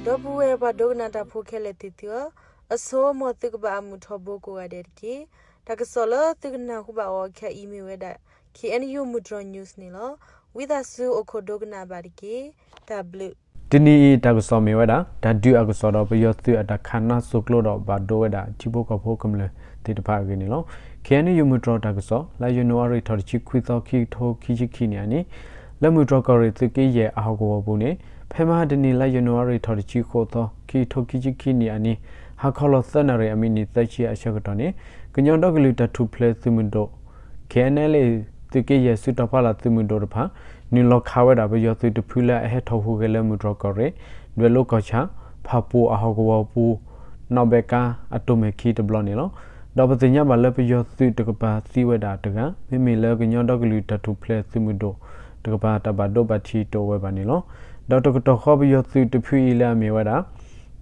ဒီပုၢ်ဝဲၢ်ပှၤဒိကနၣ်တၢ်ဖိခဲလၢာ်သ့ၣ်သုဧၢ, အဆိ မ်သုကဘၣ်အမုာ်ထီဘိကိးဂၤဒဲးတက့ၢ်. တၢ်ကစီၣ်လၢသုကနၢ်ဟူဘၣ်အီၤခဲအံၤမ့ၢ်ဝဲဒၣ် K N U မုၢ်တြီၤ news န့ၣ်လီၤ. ဝံသးစူၤအိၣ်ခိးဒိကနၣ်ဘၣ်တက့ၢ်. တၢ်ဘျုး တနံၤအံၤတၢ်ကစီၣ်မ့ၢ်ဝဲဒၣ် တၢ်ဒုးအကစီၣ်ဒီးပယီၤသုးအတၢ်ခးနါစိၤကျိဒီးဘၣ်ဒိဝဲဒၣ် ထံဖိကီၢ်ဖိကမျၢၢ်သ့ၣ်တဖၣ်အဂ့ၢ်န့ၣ်လီၤ. K N U မုၢ်တြီၤတၢ်ကစီၣ် လါယနူၤအါရံၤထီၣ်တဆံခွံသီ ခံကထိခံဆံခံနံၣ်အနံၤ လၢမုၢ်တြီၤကီၢ်ရ့ၣ်သုးက့ယဲၢ်အဟီၣ်ကဝီၤပူၤန့ၣ် ဖဲမဟါတနံၤလါယနူၤအါရံၤထီၣ်တဆံဃိးသီ ခံကထိခံဆံခံနံၣ်အနံၤ ဟါခီလီၤသၢနၣ်ရံၣ်အမံးနံးသၢဆံအဆၢကတီၢ်န့ၣ် ကညီဒီကလုာ်တၢ်ထူၣ်ဖျဲးသုးမုၢ်ဒိၣ် K N L A သုးက့ယဲၢ်စုတီၤဖးလၢ်သုးမုၢ်ဒိၣ်တဖၣ် နုာ်လီၤခးဝဲဒၣ်ပယီၤသုးတဖုလၢအဟဲထီၣ်ဟူးဂဲၤလၢမုၢ်တြီၤကီၢ်ရ့ၣ် ဒွဲၣ်လိၤကီၢ်ဆၣ် ဖၣ်ပူၤအဟီၣ်ကဝီၤပူၤ နီၣ်ဘဲးကါအတိၢ်မဲာ်ခံတဘျီန့ၣ်လီၤ. ဒီးပသ့ၣ်ညါဘၣ်လၢပယီၤသုးတကပၤသံဝဲဒၣ်တဂၤ မ့မ့ၢ်လၢကညီဒီကလုာ်တၢ်ထူၣ်ဖျဲးသုးမုၢ်ဒိၣ်တကပၤတၢ်ဘၣ်ဒိဘၣ်ထံးတအိၣ်ဝဲဘၣ်န့ၣ်လီၤ. ဒီးတကတီၢ်ဃီပယီၤသုးတဖုအံၤလၢအမ့ၢ်ဝဲဒၣ်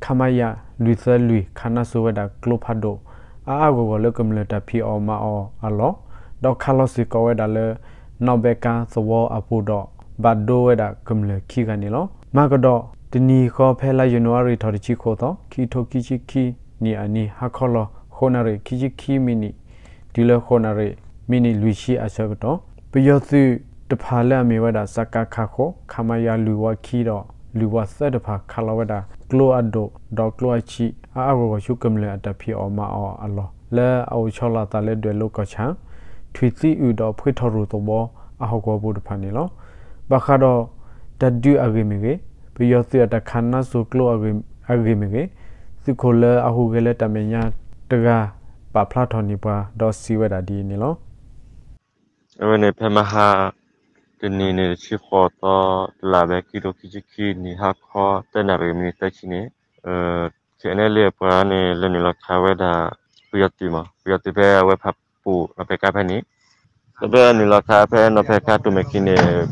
ခမရ လွံၢ်သၢလွံၢ် ခးနါစိၤဝဲဒၣ်ကျိဖးဒိၣ် အါအါဂီၢ်ဂီၢ်လၢကမျၢၢ်တၢ်ဖံးအီၣ်မၤအီၣ်အလီၢ်, ဒီးခးလီၤစ့ၢ်ကီးဝဲဒၣ်လၢ နီၣ်ဘဲးကါသဝီအပူၤဒီး ဘၣ်ဒိဝဲဒၣ်ကမျၢၢ်ခံဂၤန့ၣ်လီၤ. မၤကဒီး တနံၤဃီဖဲလါယနူၤအါရံၤထီၣ်တဆံဃိးသီ ခံကထိခံဆံခံနံၣ်အနံၤ ဟါခီလီၤ ဃိးနၣ်ရံၣ်ခံဆံခံမံးနံး တုၤလၢဃိးနၣ်ရံၣ် မံးနံးလွံၢ်ဆံအဆၢကတီၢ် ပယီၤသုးတဖၣ်လၢအမ့ၢ်ဝဲဒၣ် စကခ ဃိး ခမရ လွံၢ်ဝးခံဒီး လွံၢ်ဝးသၢတဖၣ် ခးလီၤဝဲဒၣ် ကျိအဒိၣ် ဒီးကျိအဆံး အါအါဂီၢ်ဂီၢ်ဆူကမျၢၢ်အတၢ်ဖံးအီၣ်မၤအီၣ်အလီၢ် လၢအအိၣ်ဆီလီၤအသးလၢဒွဲၣ်လိၤကီၢ်ဆၣ် ထွံၣ်သံအုၣ်ဒီးဖှ့ထီၣ်ရိၣ်သဝီ အဟီၣ်ကဝီၤပူၤတဖၣ်န့ၣ်လီၤ. ဘၣ်ဃးဒီး တၢ်ဒုးအဂ့ၢ်မ့ၢ်ဂ့ၤ, ပယီၤသုးအတၢ်ခးနါစိၤကျိအဂ့ၢ်မ့ၢ်ဂ့ၤ, သုးခိၣ်လၢအဟူးဂဲၤလၢတၢ်မဲာ်ညါတဂၤ ပာ်ဖျါထီၣ်န့ၢ်ပှၤဒီးစံးဝဲဒၣ်ဒ်အံၤန့ၣ်လီၤ. အဝဲန့ၣ်ဖဲမဟါတနံၤန့ၣ် တဆံဃိးသီ တလါဘဲ ခံကထိခံဆံခံနံၣ် ဟါခီသၢနၣ်ရံၣ်မံးနံးသၢဆံန့ၣ် KNLA အပှၤန့ၣ် လဲၤနုာ်လီၤခးဝဲဒၣ် ပယီၤသုးမး, ပယီၤသုးဖဲအဝဲဖၣ်ပူၤနီၣ်ဖဲးကါဖဲန့ၣ်, ဒီးဖဲနုာ်လီၤခးဖဲနီၣ်ဖဲးကါတိၢ်မဲာ်ခံန့ၣ်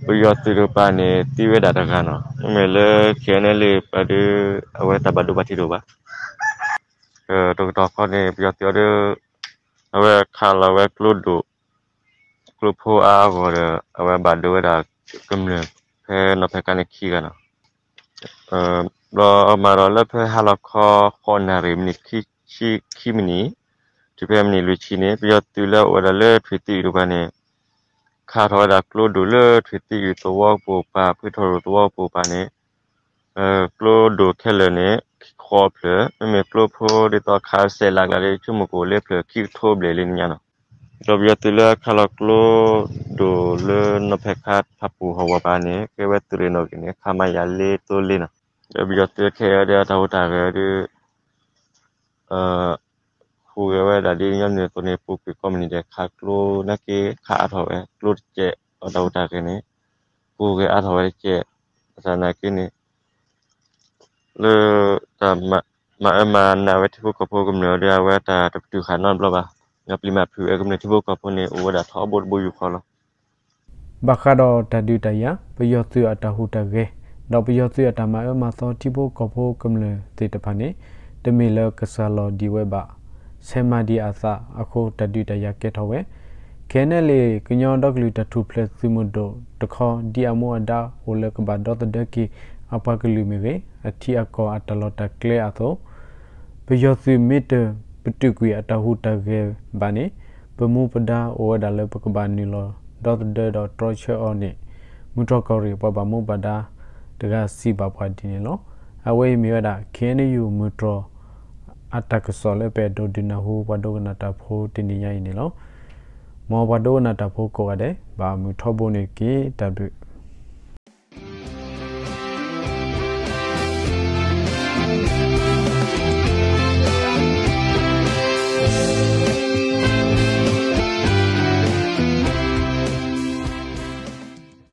ပယီၤသုးတကပၤန့ၣ် သံဝဲဒၣ်တဂၤနီၤ, မ့မ့ၢ်လၢ KNLA ပှၤဒီး အဝဲတၢ်ဘၣ်ဒိဘၣ်ထံးတအိၣ်ဘၣ်. တကတီၢ်ဃီန့ၣ် ပယီၤသုးအီၤဒီး အဝဲခးလီၤဝဲကျိဒိၣ် ကျိဖိအါအါဂီၢ်ဂီၢ်ဒီး အဝဲဘၣ်ဒိဝဲဒၣ်ကမျၢၢ် ဖဲနီၣ်ဖဲးကါန့ၣ်ခံဂၤနီၤ. ဘျီမၤဒီးလၢဖဲဟါလီၤခီ ဃိးနၣ်ရံၣ်မံးနံးခံဆံခံမံးနံး တုၤဖဲမံးနံးလွံၢ်ဆံန့ၣ် ပယီၤသုးလၢအအိၣ်ဝဲဒၣ်လၢထွံၣ်သံအုၣ်တကပၤန့ၣ် ခးထီၣ်ဝဲဒၣ်ကျိဒိၣ်လၢထွံၣ်သံအုၣ်သဝီကပိာ်ကပၤ ဖှ့ထီၣ်ရိၣ်သဝီကပိာ်ကပၤန့ၣ် ကျိဒိၣ်ခဲလၢာ်န့ၣ် ဃိးဖျၢၣ်, မ့မ့ၢ်ကျိဖိဒ်သိးခးစဲးလးကျါဒီး ဆိကမိၣ်ကအိၣ်လၢဖျၢၣ်ခံကထိဘျဲၣ်လံန့ၣ်ညါနီၤ. ဒီးပယီၤသုးလၢခးလီၤကျိဒိၣ်လၢနီၣ်ဖဲးခါဖၣ်ပူၤဟီၣ်ကဝီၤပၤန့ၣ် ကဲဝဲသုးရ့ၣ်နီၣ်ဂံၢ်န့ၣ် ခမရ လေးသုံးလေးနီၤ. ဒီးပယီၤသုးခဲအံၤဒီးအတၢ်ဟူးတၢ်ဂဲၤဒီး ဟူးဂဲၤဝဲဒၣ်ဒ်ညီနုၢ်အသိးန့ၣ် ပူၤကွံာ်ကိးမုၢ်နံၤဒဲး ခးကျိနာ်က့ ခးအါထီၣ်ဝဲကျိတကဲးအတၢ်ဟူးတၢ်ဂဲၤန့ၣ် ပူၤကွံာ်အါထီၣ်ဝဲတကဲး အတၢ်နာ်က့န့ၣ် လၢတၢ်မၤအၢမၤနးဝဲထံဖိကီၢ်ဖိကမျၢၢ်ဒီး အဝဲတၢ်တပတုာ်ဃာ်နီတဘျီဘၣ်. မၤပျံၤမၤဖုးဝဲကမျၢၢ်ထံဖိကီၢ်ဖိန့ၣ် အိၣ်ဝဲဒၣ်ထီဘိတဘိယူၢ်ဃီလီၤ. ဘၣ်ဃးဒီးတၢ်ဒုးတၢ်ယၤ ပယီၤသုးအတၢ်ဟူးတၢ်ဂဲၤ ဒီးပယီၤသုးအတၢ်မၤအၢမၤသီထံဖိကီၢ်ဖိကမျၢၢ်သ့ၣ်တဖၣ်န့ၣ် တမ့ၢ်လၢကစှၤလီၤဒံးဝဲဘၣ် ဆဲးမၤဒံးအသးအဃိ တၢ်ဒုးတၢ်ယၤကဲထီၣ်ဝဲ KNLA ကညီဒီကလုာ်တၢ်ထူၣ်ဖျဲးသုးမုၢ်ဒိၣ်တခီ ဒ်အမူအဒါအိၣ်လၢကဘၣ်ဒီသဒၢက့ၤ အပှၤကလုာ်မ့ၢ်ဂ့ၤ အထံအကီၢ်အတၢ်လီၢ်တၢ်ကျဲအသိး ပယီၤသုးမ့ၢ်တပတုာ်ကွံာ်အတၢ်ဟူးတၢ်ဂဲၤဘၣ်န့ၣ် ပမူပဒါအိၣ်ဝဲဒၣ်လၢပကဘၣ်နုာ်လီၤဒီသဒၢဒီးတြီဆၢအီၤန့ၣ် မုၢ်တြီၢ်ကီၢ်ရ့ၣ် ပှၤဘၣ်မူဘၣ်ဒါတဂၤစံးဘၣ်ပှၤဒ်န့ၣ်လီၤ. အဝဲအံၤမ့ၢ်ဝဲဒၣ် KNU မုၢ်တြီၢ် အတၢ်ကစီၣ်လၢပအဲၣ်ဒိးဒုးနၢ်ဟူပှၤဒိကနၣ်တၢ်ဖိတနံၤညါအံၤန့ၣ်လီၤ. မ်ပှၤဒိကနၣ်တၢ်ဖိကိးဂၤဒဲး ဘၣ်မုာ်ထီဘိန့ၣ်တက့ၢ်. တၢ်ဘျုး